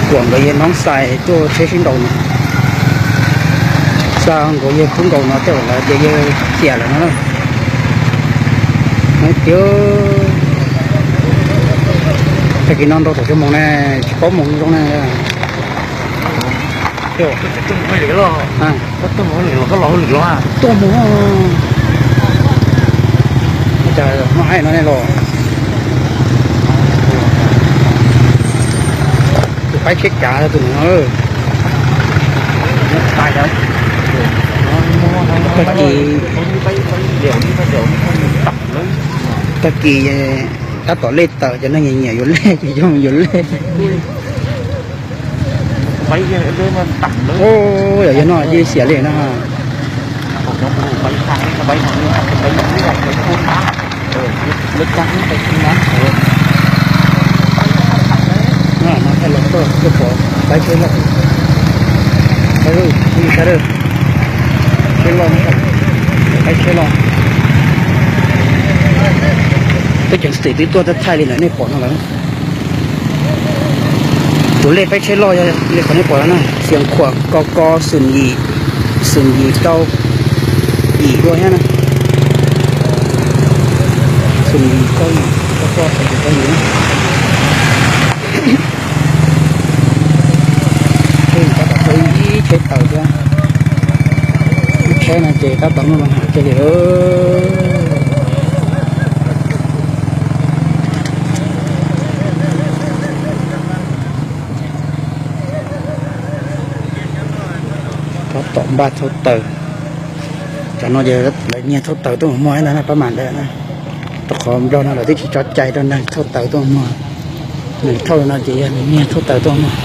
Kuam nkawd yawg noob xais tuaj tsheb sib nraus no, xa nkawd yawg khub nkaus no tej zaum lawv tias yawg xiam lawm no na. Tias tag kis no nrau tom cuaj moos na, tsis paub moos zoo na. Tuaj mus, cas muaj haib no ne los. Tus paib tsheb cav tus no. Tag kis, tag kis tab tom lej tawm, cov neeg nyiam nyiam yuav lej ces coj mus yuav lej. Yog no yeej xiam li no. Thaij los, thaij los, thaij los, thaij los. Tub ceev xwm twb tuaj thaij li ntawd nej pom no lawm. Tus lej paib tsheb loj yog li qhov nej pom no na, Xiav Khuam ko ko xoom yim, xoom yim rau yim dua thiab na. Xoom yim rau yim, ko ko xoom yim rau yim na. Tab tom tau ib tsheb tawm thiab. Ib tsheb no ces tab tom muaj loo ham kiag li. Tab tom npaj thauj taws. Cov no ces lawv nyiag thauj taws tuaj mus muag ntag na, pab mam ntawd na. Rau qhov Nplog no lawv twb tsis tso cai rau neeg thauj taws tuaj muag. Neeg thauj no ces yog nws nyiag thauj taws tuaj muag.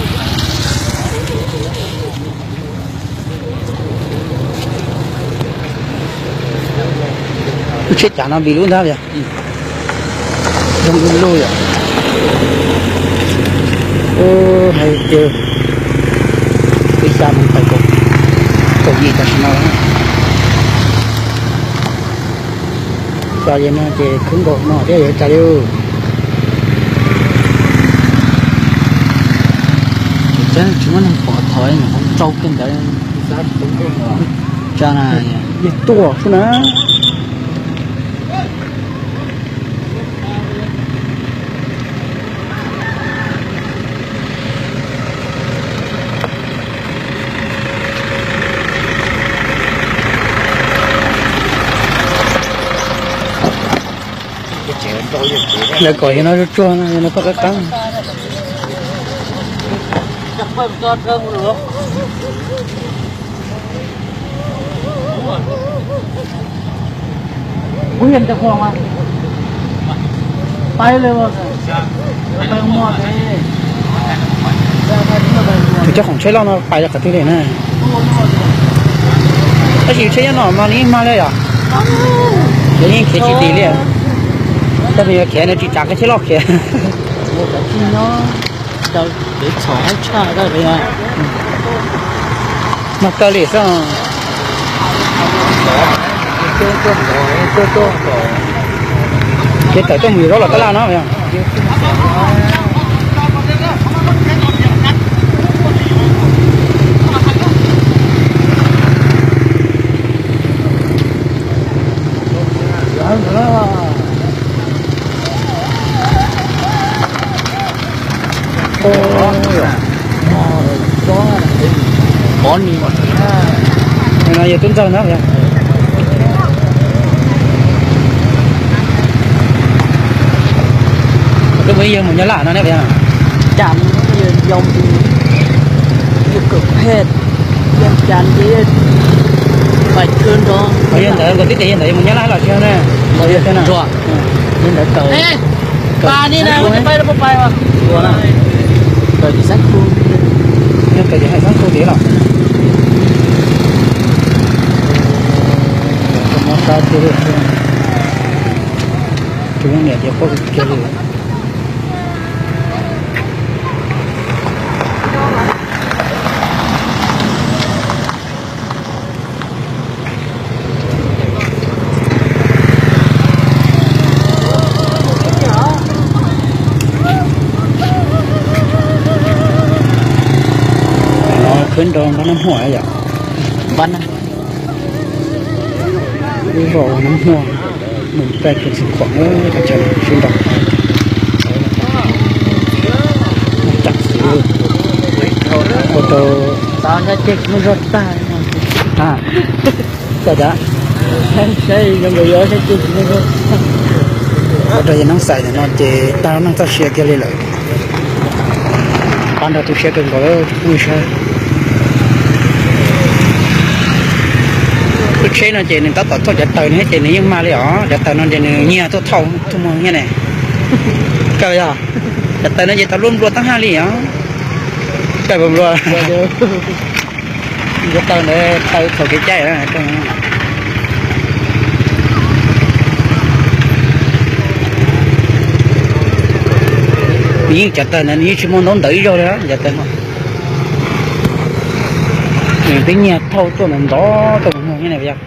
Lub tsheb cav no npis lub ntag yog. Zoo lub lub yom. Hais tias twb xya moos tawm kaum, kaum yim tam sim no. Xya yim no ces khwb nkaus no thiab yuav cas li. Tsis muaj neeg pom thov nyuam qhuav ntsau kiag ntawd. Tsa na, yog tuaj xwb na. Lawv kom yog no tsuag tsuag no, yog no paj qab qab. Tus coj khoom tsheb loj no pais rau qhov twg li na? Tab sis tsheb nyob no mas nws yeej mag li yom. Nws yeej khiav tsis dim li. Tab sis yog khiav nws tsis tsav qhov tsheb loj khiav. Mag kawg li xwb. Ces tawm tuaj mus zaub los tab laj no. Pov ni, no yog tub ntxawg na. Twb mus ib yawg mus Nyab Laj no ne. Cas yog yog kawm phem, yog cas ces pais kawg nrog. Yog ntawd nkawd twb tias yog ntawd mus Nyab Laj los tsis yog ne. Yog thiab na. Yog ntawd kawm, kawm, kawm tim Xab Khu, yog kawm tim Hais Xab Khu tid los. Tus niam tias poj kiag li. Peb nrog npab Nab Huaj yom, npab Nab, lub zos Nab Huaj, mus caij kiag Xeev Khuam, teb chaws sib nrau. Ua rau, ua rau, ua rau yawg Neeb Xais ntawm no ces tag neej txoj sia kiag li lawm. Pab nrog tu siab kawg nkaus lawm tus phooj ywg. Lub tsheb no ces nws tab tom thauj cov taws no thiab ces nws yeej mag li os. Cov taws no ces nws nyiag tuaj thauj tuaj muag thiab ne. Kawg yog, cov taws no ces tau luaj nplua tab haj li os. Kawg nplua. Cov taws ntawd taws thaum kev cai. Nws yeej cov taws ntawd nws yeej tsis muaj ntaub ntawv ib zaug li cov taws no. Nws twb nyiag thauj tuaj ntov ntov tuaj mus muag thiab ne yog.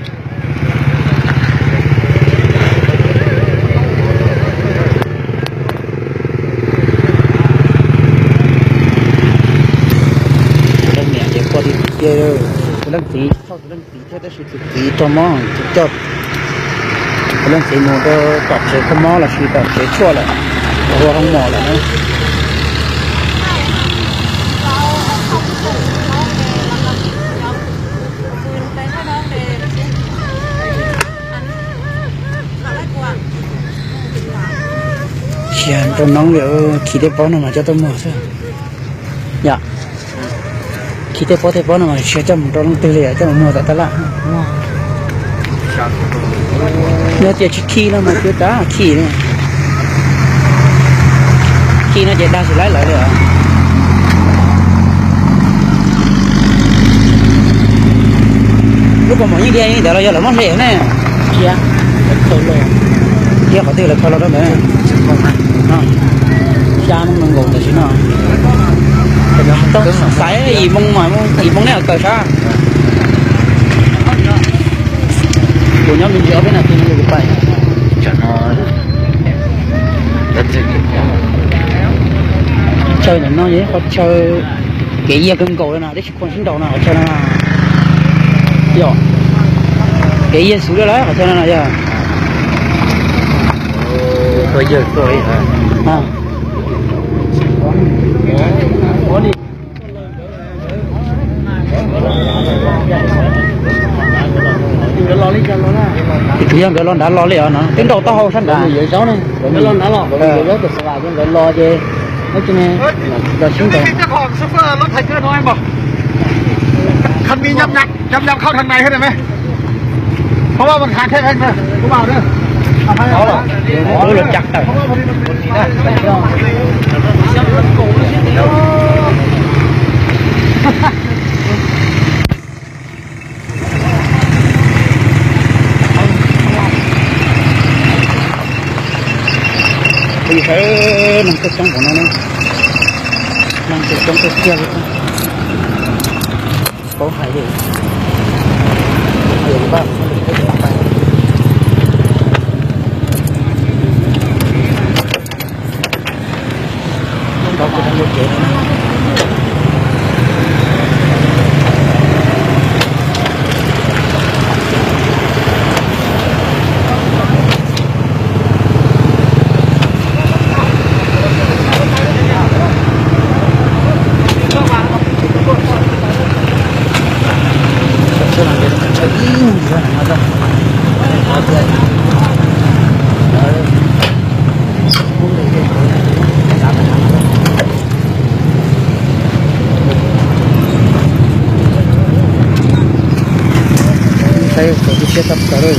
Tus leej niam ces quaj tiag tiag, tus leej txiv thauj tus leej txiv thiab tab sis tus txiv raug mob, tus coj, tus leej txiv mus rau tom tsev kho mob los sis tom tsev tshuaj lawm, ua hoob mos lawm na. Sia rau noob li, khi tej pob no mas coj tuaj muag xwb. Yom, khi tej pob tej pob no mas tsis coj mus rau leej twg li, coj mus muag tom tab laj. Yog tias tsis khi no mas kuv rov khi. Khi no ces dag tsis laib lawv li os. Lub kaus mom yeej dhia li ntawd los yog lawv muab hle ne? Dhia qhov twg lawv khaws los rau ntawd? Xya moo nees nkaum tam sim no. Xaiv yim moo mas, yim moo neb kawm sab. Kuv nyob me ntsis ob peb nas this no kuv pais. Chaw ntawm no yog ib qhov chaw kev yiag kawg nkaus li no, deb tsis khoom sib nraus no qhov chaw no. Yog kev yiag xwb lawm qhov chaw no yog. Tus yog nkawd los nrad los li os no, twb nraus taub hau sab nrad. Nkawd los nrad los, nkawd los ces, los sib nraus. Khas mis nhằm nhằm nhằm nhằm khâu thằng này hết rồi mày. Không bao mình hàng thế anh thôi. Không bao nữa. Ui, lawv cam tawm. Peb sawv neeg tuaj coob npaum no ne, neeg tuaj coob tuaj kiag li. Paub hais li, hais li pab. Nrog kuv rau lub tsev no na. Saib kuv tib siab tshaj plaws li.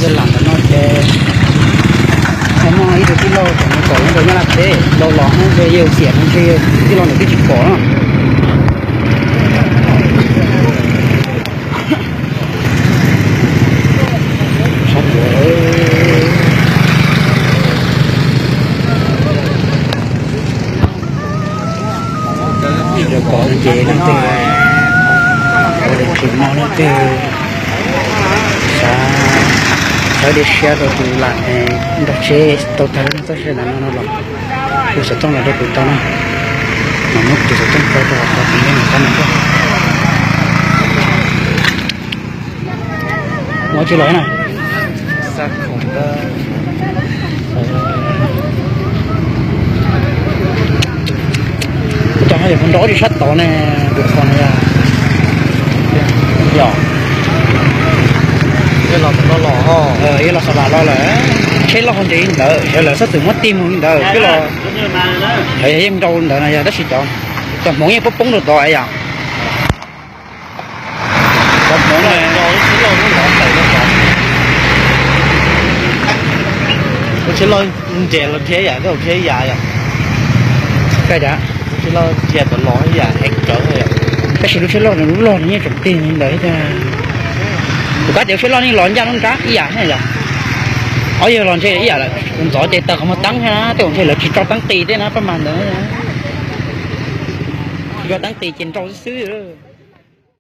Yog lam ntawm no ces muaj ib tug tij laug tseem mus kom lawv nkaus nyob laj teb, laus los no ces yawg xiam no ntshe yawg tij laug ntawd twb tsis pom no. Tsis pom leej twg, ua li tsis muaj leej twg. Xav, xav dej siab rau tus lam nrog tsheb tau tag lub neej txoj sia ntawm no no los kuv xav tooj los rau kuv tau na. Mas muab cov xov tooj tso rau qhov tiv no kab no thiab. Muab tsis los na. Cov no yog kuv nrog ob tug sab tod ne, tus qhov no yog, yog los Xav Vam los lawm, tsheb loj hau ntev li ntawd, sawv lawv txhob txwm muab tig mus li ntawd twb los, yog yeej nrau ntawd no yog tab sis cov, cov hmoov yeej poob poob rau tod yom. Cov hmoov no, lub tsheb loj nres los dhia yam, tej zaum dhia yam yom. Koj cas? Lub tsheb loj dhia tod los yam heev kawg. Tab sis lub tsheb loj, lub loj nws yeej tseem tig li ntawd thiab. Kuv kab tias lub tsheb loj yeej los ncaj lub nrab ib yam thiab yom. Ob yawg los ntshe ib yam lawm, tus ntxov ces taws qhov muag teeb thiab na, tej zaum ntshe lawv tsis tso teeb qis tej na, pab mas ntawd tsis tso teeb qis ces nrau xwb xwb.